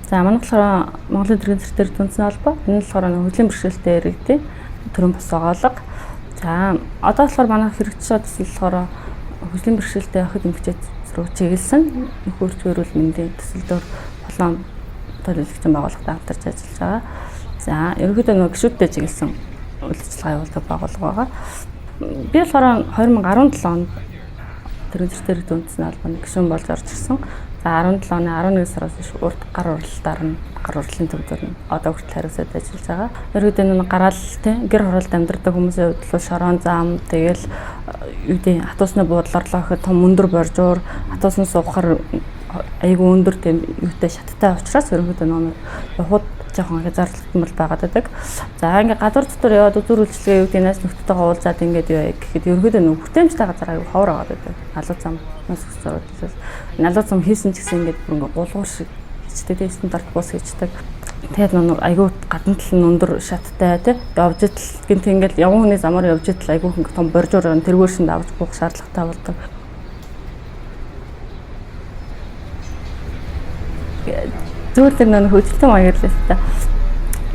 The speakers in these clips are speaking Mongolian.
За манайх болохоор Монголын тэргийн зэртэр түнсэн холбоо. Энэ нь болохоор хөгжлийн бэрхшээлтэй иргэдийн төрийн бус оголго. За одоо болохоор манай хэрэгжиж байгаа төсөл болохоор хөгжлийн бэрхшээлтэй охид эмэгтэйчүүд рүү чиглэсэн нөхөрч эрүүл мэндийн төсөл дөр болон төлөөлөгчийн байгууллагатай хамтарч ажиллаж байгаа. За ерөнхийдөө нөгөө гишүүдтэй чиглэсэн үйл ажиллагаа явуулдаг байгууллага байгаа. Би болохоор 2017 онд тэргийн зэртэр түнсэн холбооны гишүүн болж орж ирсэн. За 17 оны 11 сараас урд гар уралдаар нь гар урлын төв дээр нь одоо хүртэл хариуцаад ажиллаж байгаа. Ерөнхийдөө нэг гараал тий гэр хороолд амьдардаг хүмүүсийн хувьд л шорон зам тэгэл юу гэдэг хатуусны буудлаар л гэхэд том өндөр боржуур хатуусан суухаар айгүй өндөр тийм юутай шаттай учраас ерөнхийдөө нэг явхад жоохон хязгаарлалтмал байгаад байдаг. За ингээ гадуур дотор яваад үзүүр үйлчилгээ юу гэдэг найз нөхдөдтэйгээ уулзаад ингээд юу гэхэд ерөнхийдөө нэг хүртээмжтэй газар айгүй ховор байгаад байдаг. Халуун зам нас зурвал налуу зам хийсэн ч гэсэн ингээд бүр ингээ гулгуур шиг хийчдэг тийм стандарт бус хийчдэг. Тэгээд нэг айгүй гадна тал нь өндөр шаттай тий явж идэл гинт ингээл явган хүний замаар явж идэл айгүй их том боржуур тэргээр шин давж буух шаардлагатай болдог. Зүгээр тэр нэг хөгжилтэй маягаар л та.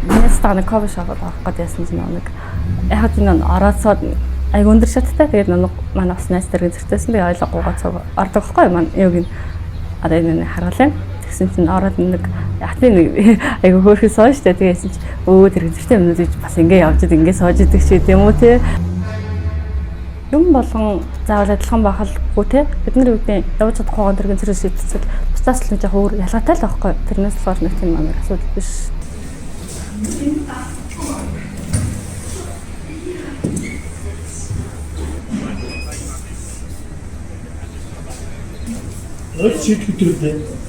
Миний стаа нэг кофе шоп авах гээд яасан чинь нэг яг тийм ороосоод айгүй өндөр шаттай. Тэгээд нэг манай бас найз тэргийн зөртөөсөн. Тэгээ ойлоо гуугаа цуг ордог байхгүй маань юуг нь одоо энэ харгалаа. Тэгсэн чинь ороод нэг хатны нэг айгүй хөөрхөн сууж штэ. Тэгээсэн чи өө тэргийн зөртөө юмнууд гэж бас ингэ явж ид ингэ сууж идэг чи тийм үү те. Юм болгон заавал адилхан байх албагүй те. Бид нар үгдэн явж чадахгүй байгаа тэргийн зэрэг шийдэлцэл бусдаас л нэг жоохон өөр ялгаатай л байхгүй. Тэрнээс болохоор нэг тийм амар асуудал биш. Өд шийдэх өдрөө.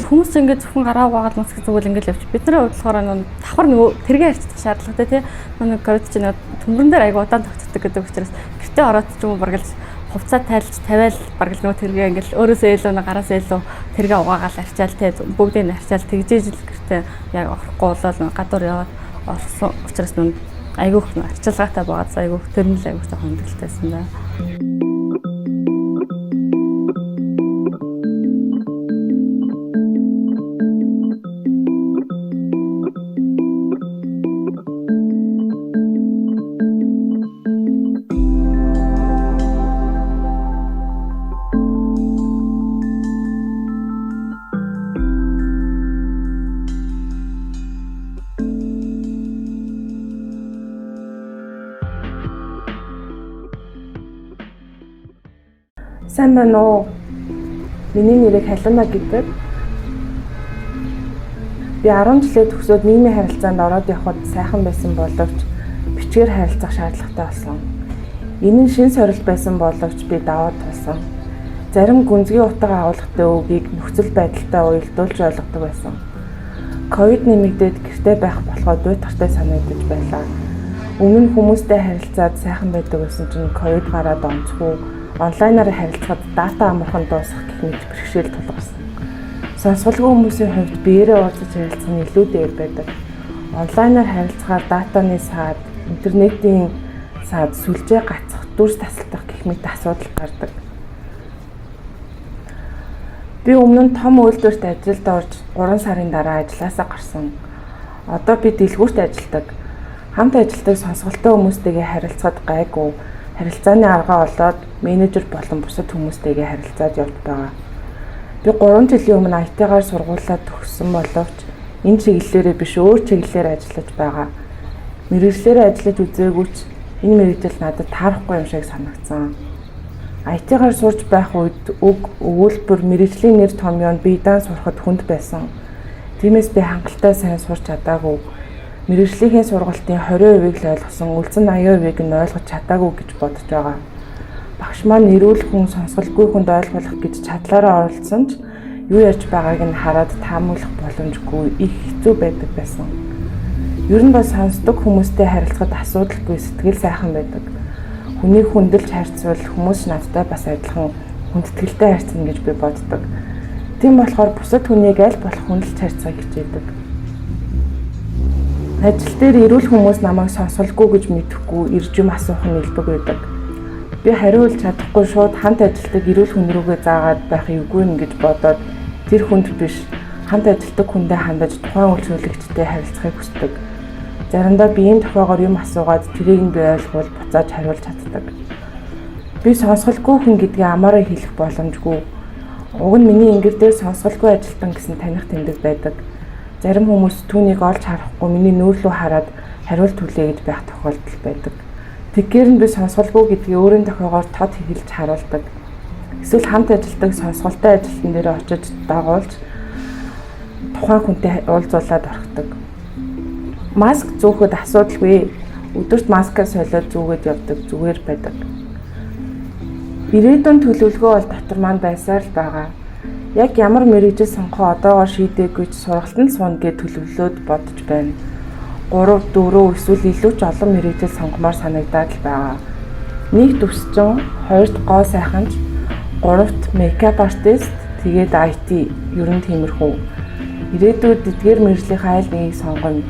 Хүмүүс ингээд зөвхөн гараа угаагаад мас зүгээр ингээд явчих. Бидний хувьд болохоор нэг давхар нөгөө тэргээ харьцах шаардлагатай тий. Нэг ковид чинь төмөрөн дээр айгу удаан тогтдог гэдэг учраас гэртээ ороод ч юм уу бараг л хувцаа тайлж тавиал бараг л нөгөө тэргээ ингээд өөрөөсөө илүү нэг гараасаа илүү тэргээ угаагаал арчаал тий. Бүгдийг нь арчаал тэгжээж л гэртээ яг орохгүй болол гадуур яваад орсон учраас нүн айгүйх арчилгаатай байгаад айгүйх тэр нь л айгүйх жоохон хүндэлтэйсэн да. Сайн байна уу? Миний нэрийг Халина гэдэг. Би 10 жилээ төгсөөд нийгмийн харилцаанд ороод явхад сайхан байсан боловч бичгээр харилцах шаардлагатай болсон. Энэ нь шин сорилт байсан боловч би даваад тулсан. Зарим гүнзгий утга агуулгатай үгийг нөхцөл байдалтай уялдуулж ойлгодог байсан. Ковид нэмэгдээд гэрте байх болохоо дуйтартай санагдаж байлаа. Өмнө нь хүмүүстэй харилцаад сайхан байдаг байсан чинь ковид гараад онцгүй онлайнаар харилцахад дата амархан дуусах гэх мэт бэрхшээл тулгарсан. Сонсголгүй хүмүүсийн хувьд биеэрээ уулзаж харилцах нь илүү дээр байдаг. Онлайнаар харилцахаар датаны саад, интернетийн саад сүлжээ гацах, дүрс тасалдах гэх мэт асуудал гардаг. Би өмнө нь том үйлдвэрт ажилд орж 3 сарын дараа ажлаасаа гарсан. Одоо би дэлгүүрт ажилладаг. Хамт ажилладаг сонсголтой хүмүүстэйгээ харилцахад гайгүй. Харилцааны аргаа олоод менежер болон бусад хүмүүстэйгээ харилцаад явж байгаа. Би 3 жилийн өмнө IT-гаар сургуулиа төгссөн боловч энэ чиглэлээрээ биш өөр чиглэлээр ажиллаж байгаа. Мэргэжлээрээ ажиллаж үзээгүй ч энэ мэргэжил надад таарахгүй юм шиг санагдсан. IT-гаар сурч байх үед үг, өгүүлбэр, мэргэжлийн нэр томьёо нь бие даан сурахад хүнд байсан. Тиймээс би хангалттай сайн сурч чадаагүй. Мэргэжлийнхээ сургалтын 20%-ийг л ойлгосон, үлдсэн 80%-ийг нь ойлгож чадаагүй гэж бодож байгаа. Багш маань эрүүл хүн сонсголгүй хүнд ойлгуулах гэж чадлаараа оролдсон ч юу ярьж байгааг нь хараад таамаглах боломжгүй их хэцүү байдаг байсан. Ер нь бол сонсдог хүмүүстэй харилцахад асуудалгүй сэтгэл сайхан байдаг. Хүнийг хүндэлж харьцвал хүмүүс надтай бас адилхан хүндэтгэлтэй харьцана гэж би боддог. Тийм болохоор бусад хүнийг аль болох хүндэлж харьцахыг хичээдэг. Ажил дээр эрүүл хүмүүс намайг сонсголгүй гэж мэдэхгүй ирж юм асуух нь элбэг байдаг. Би хариулж чадахгүй шууд хамт ажилладаг эрүүл хүн рүүгээ заагаад байх эвгүй юм гэж бодоод тэр хүнд биш хамт ажилладаг хүндээ хандаж тухайн үйлчлүүлэгчтэй харилцахыг хүсдэг. Заримдаа биеийн дохиогоор юм асуугаад тэрийг нь би ойлгуул буцааж хариулж чаддаг. Би сонсголгүй хүн гэдгийг амаараа хэлэх боломжгүй. Уг нь миний ингэр дээр сонсголгүй ажилтан гэсэн таних тэмдэг байдаг. Зарим хүмүүс түүнийг олж харахгүй миний нүүр лүү хараад хариулт хүлээгэж байх тохиолдол байдаг. Тэгэхээр нь би сонсголгүй гэдгийг өөрийн дохиогоор тод хэлж харуулдаг. Эсвэл хамт ажилладаг сонсголтой ажилтан дээр очиж дагуулж тухайн хүнтэй уулзуулаад орхидог. Маск зүүхэд асуудалгүй. Өдөрт маскаа солиод зүүгээд явдаг зүгээр байдаг. Ирээдүйн төлөвлөгөө бол дотор маань байсаар л байгаа. Яг ямар мэргэжил сонгохоо одоогоор шийдээгүй ч сургалтанд сууна гэж төлөвлөөд бодож байна. 3, 4 эсвэл илүү ч олон мэргэжил сонгомоор санагдаад л байгаа. Нэгт өсчин, хоёрт гоо сайханч, гуравт makeup artist, тэгээд IT ер нь тиймэрхүү. Ирээдүйд эдгээр мэргэжлийнхээ аль нэгийг сонгоно.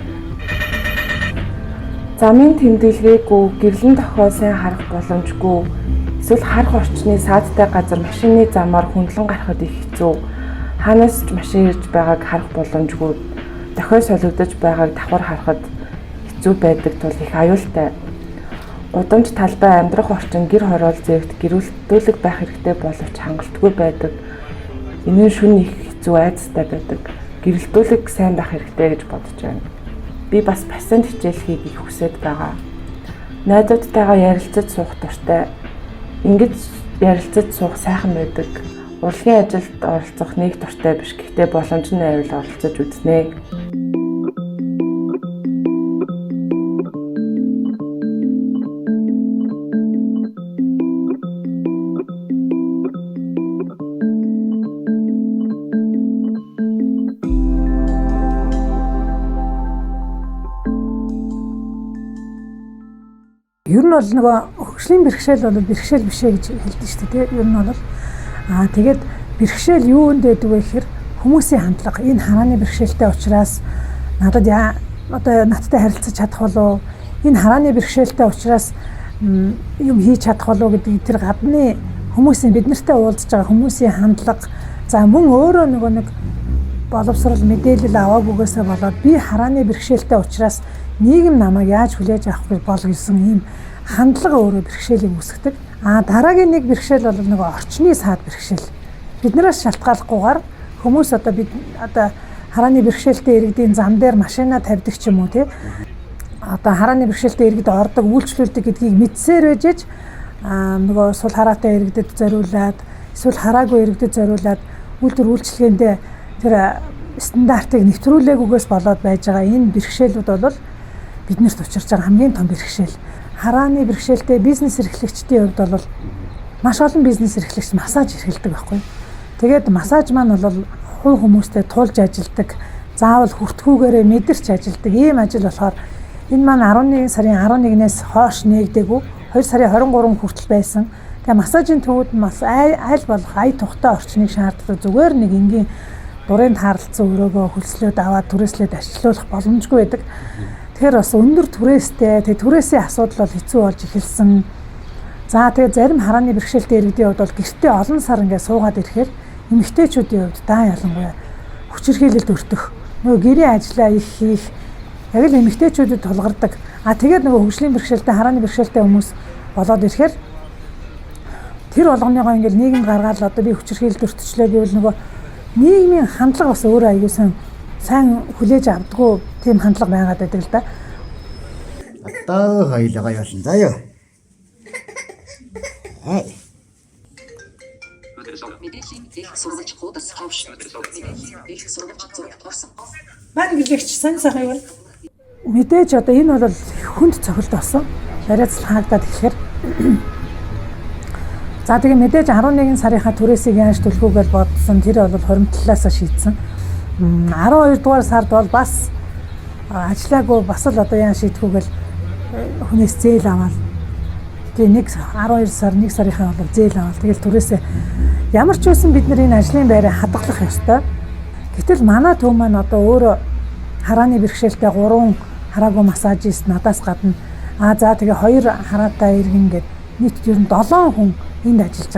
Замын тэмдэглэгээгүй, гэрлэн дохио сайн харах боломжгүй, эсвэл харах орчны саадтай газар машины замаар хөндлөн гарахад их хэцүү. Хаанаас ч машин ирж байгааг харах боломжгүй, дохио солигдож байгааг давхар харахад хэцүү байдаг тул их аюултай. Гудамж талбай амьдрах орчин гэр хороол зэрэгт гэрүүлтүүлэг байх хэрэгтэй боловч хангалтгүй байдаг. Энэ нь шөнө их хэцүү айдастай байдаг. Гэрэлтүүлэг сайн байх хэрэгтэй гэж бодож байна. Би бас пациент хичээлхийг их хүсэж байгаа. Найзуудтайгаа ярилцаж суух дуртай. Ингэж ярилцаж суух сайхан байдаг. Урлагийн ажилд оролцох нэг дуртай биш. Гэхдээ боломж нь байвал оролцож үзнэ. Ер нь бол нөгөө хөгжлийн бэрхшээл бол бэрхшээл биш ээ гэж хэлдэг шүү дээ. Ер нь бол тэгээд бэрхшээл юунд байдаг вэ гэхээр хүмүүсийн хандлага. Энэ харааны бэрхшээлтэй учраас надад одоо надтай харилцаж чадах болов, энэ харааны бэрхшээлтэй учраас юм хийж чадах болов гэдэг тэр гадны хүмүүсийн бид нартай уулзж байгаа хүмүүсийн хандлага. За мөн өөрөө нөгөө нэг боловсрол мэдээлэл аваагүйгээсээ болоод би харааны бэрхшээлтэй учраас нийгэм намайг яаж хүлээж авах вэ бол гэсэн ийм хандлага өөрөө бэрхшээлийг үүсгэдэг. Дараагийн нэг бэрхшээл бол нөгөө орчны саад бэрхшээл. Биднээс шалтгааллахгүйгээр хүмүүс одоо бид одоо харааны бэрхшээлтэй иргэдийн зам дээр машина тавьдаг ч юм уу тий. Одоо харааны бэрхшээлтэй иргэд ордог, үйлчлүүлдэг гэдгийг мэдсээр байж аж нөгөө сул хараатай иргэдэд зориулаад эсвэл хараагүй иргэдэд зориулаад үйлдвэр үйлчилгээндээ тэр стандартыг нэвтрүүлээгүйгээс болоод байж байгаа энэ бэрхшээлүүд бол биднэрт учирч байгаа хамгийн том бэрхшээл. Харааны бэрхшээлтэй бизнес эрхлэгчдийн хувьд бол маш олон бизнес эрхлэгч массаж эрхэлдэг байхгүй. Тэгээд массаж маань бол хувь хүмүүстэй тулж ажилдаг, заавал хүртгүүгээрээ мэдэрч ажилдаг ийм ажил болохоор энэ маань 11 сарын 11-ээс хойш нээгдээгүй 2 сарын 23 хүртэл байсан. Тэгээ массажийн төвүүд нь бас аль болох ая тухтай орчныг шаарддаг. Зүгээр нэг энгийн дурын таарлцсан өрөөгөө хөлслөөд аваад түрээслээд ажилуулах боломжгүй байдаг. Тэгэхээр бас өндөр түрээстэй, тэгээ түрээсийн асуудал бол хэцүү болж эхэлсэн. За тэгээ зарим харааны бэрхшээлтэй иргэдийн хувьд бол гэртээ олон сар ингээд суугаад ирэхээр эмэгтэйчүүдийн хувьд даан ялангуяа хүчирхийлэлд өртөх, нөгөө гэрийн ажлаа их хийх яг л эмэгтэйчүүдэд тулгардаг. А тэгээд нөгөө хөгжлийн бэрхшээлтэй, харааны бэрхшээлтэй хүмүүс болоод ирэхээр тэр болгоныгоо ингээд нийгэмд гаргаад одоо би хүчирхийлэлд өртчлээ гэвэл нөгөө нийгмийн хандлага бас өөрөө аягүй сайн хүлээж авдаггүй тийм хандлага байгаад байдаг л да. Одоо хоёулаа гоё болно заа юу. Ай. Мэдээллийн их сурвалж хуудас ховш. Мэдээллийн их сурвалж зурагт орсон. Маань гэлэгч сайн сайхан юу вэ? Мэдээж одоо энэ бол хүнд цохилт болсон. Бариацал хаагдаад тэгэхээр за тэгээ мэдээж 11 сарынхаа түрээсийг яаж төлөх үү гэж бодсон. Тэр бол хоримтлалаасаа шийдсэн. 12 дугаар сард бол бас ажиллаагүй бас л одоо яан шийдэх үү гэж хүнээс зээл аваад тэгээ нэг 12 сар 1 сарынхаа бол зээл аваад тэгэл түрээсээ ямар ч байсан бид нар энэ ажлын байраа хадгалах ёстой. Гэтэл манай төв маань одоо өөрөө харааны бэрхшээлтэй 3 хараагүй массажист надаас гадна за тэгээ 2 хараатай иргэн гээд нийт ер нь 7 хүн энд ажиллаж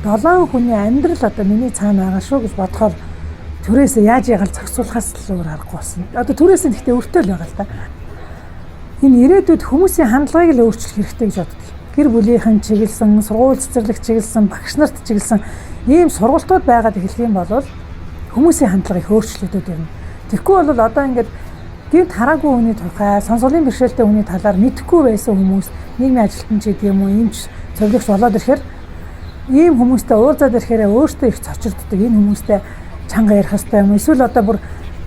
байгаа. 7 хүний амьдрал одоо миний цаана байгаа шүү гэж бодохоор түрээсээ яаж ягаал зохицуулахаас л өөр аргагүй болсон. Одоо түрээсээ гэхдээ өртөө л байгаа л да. Энэ ирээдүйд хүмүүсийн хандлагыг л өөрчлөх хэрэгтэй гэж боддог. Гэр бүлийнхэн чиглэсэн, сургууль цэцэрлэг чиглэсэн, багш нарт чиглэсэн ийм сургалтууд байгаад эхлэх юм бол хүмүүсийн хандлага их өөрчлөгдөд ирнэ. Тэгэхгүй бол одоо ингээд гэмт хараагүй хүний тухай, сонсголын бэрхшээлтэй хүний талаар мэдэхгүй байсан хүмүүс нийгмийн ажилтан ч гэдэг юм уу, эмч, цовдлогч болоод ирэхээр ийм хүмүүстэй уулзаад ирэхээр өөртөө их цочирддаг. Энэ хүмүүстэй чанга ярих хэрэгтэй юм уу? Эсвэл одоо бүр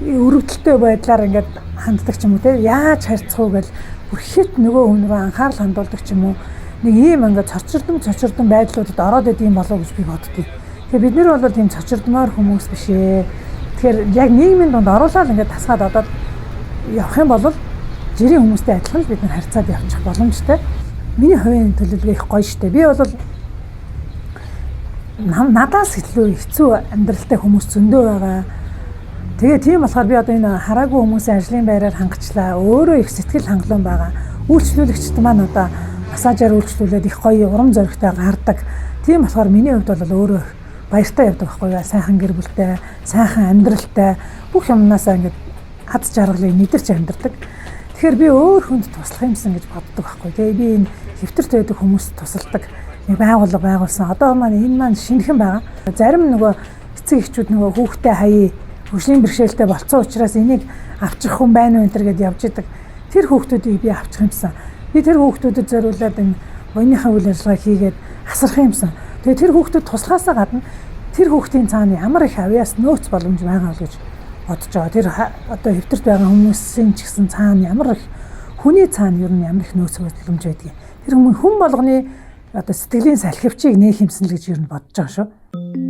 өрөвдөлттэй байдлаар ингээд ханддаг ч юм уу те. Яаж харьцах уу гэж бүр хит нөгөө хүн рүү анхаарал хандуулдаг ч юм уу. Нэг ийм ингээд цочирдон байдлуудад ороод идэм болов уу гэж би боддгийг. Тэгэхээр бид нар бол тийм цочирдмоор хүмүүс биш ээ. Тэгэхээр яг нийгмийн дунд оруулаад ингээд тасгаад одоод явах юм бол жирийн хүмүүстэй адилхан л бид нар харьцаад явчих боломжтой. Миний хувийн төлөвлөгөө их гоё штэ. Би бол надаас илүү хэцүү амьдралтай хүмүүс зөндөө байгаа. Тэгээ тийм болохоор би одоо энэ хараагүй хүмүүсийн ажлын байраар хангачлаа. Өөрөө их сэтгэл хангалуун байгаа. Үйлчлүүлэгчд маань одоо массажаар үйлчлүүлээд их гоё урам зоригтой гардаг. Тийм болохоор миний хувьд бол өөрөө баяртай явдаг байхгүй юу? Сайхан гэр бүлтэй, сайхан амьдралтай бүх юмнаасаа ингээд ад жаргалыг мэдэрч амьдардаг. Тэгэхээр би өөр хүнд туслах юмсан гэж боддог байхгүй. Тэгээ би энэ хэвтэрт байдаг хүмүүст тусалдаг нэг байгууллага байгуулсан. Одоо маань энэ маань шинэхэн байгаа. Зарим нөгөө эцэг эхчүүд нөгөө хүүхдээ хаяа хөгжлийн бэрхшээлтэй болцсон учраас энийг авчих хүн байна уу энэ төр гэд явж идэг. Тэр хүүхдүүдийг би авчих юмсан. Би тэр хүүхдүүдэд зориулаад энэ буйныхаа үйл ажиллагаа хийгээд асрах юмсан. Тэгээ тэр хүүхдүүд туслахаасаа гадна тэр хүүхдийн цаана ямар их авьяас нөөц боломж байгаа бол гэж бодож байгаа. Тэр одоо хэвтэрт байгаа хүмүүсийн ч гэсэн цаана ямар их хүний цаана ер нь ямар их нөөц боломж байдгийг. Тэр хүн болгоны одоо сэтгэлийн салхивчийг нээх юмсан л гэж ер нь бодож байгаа шүү.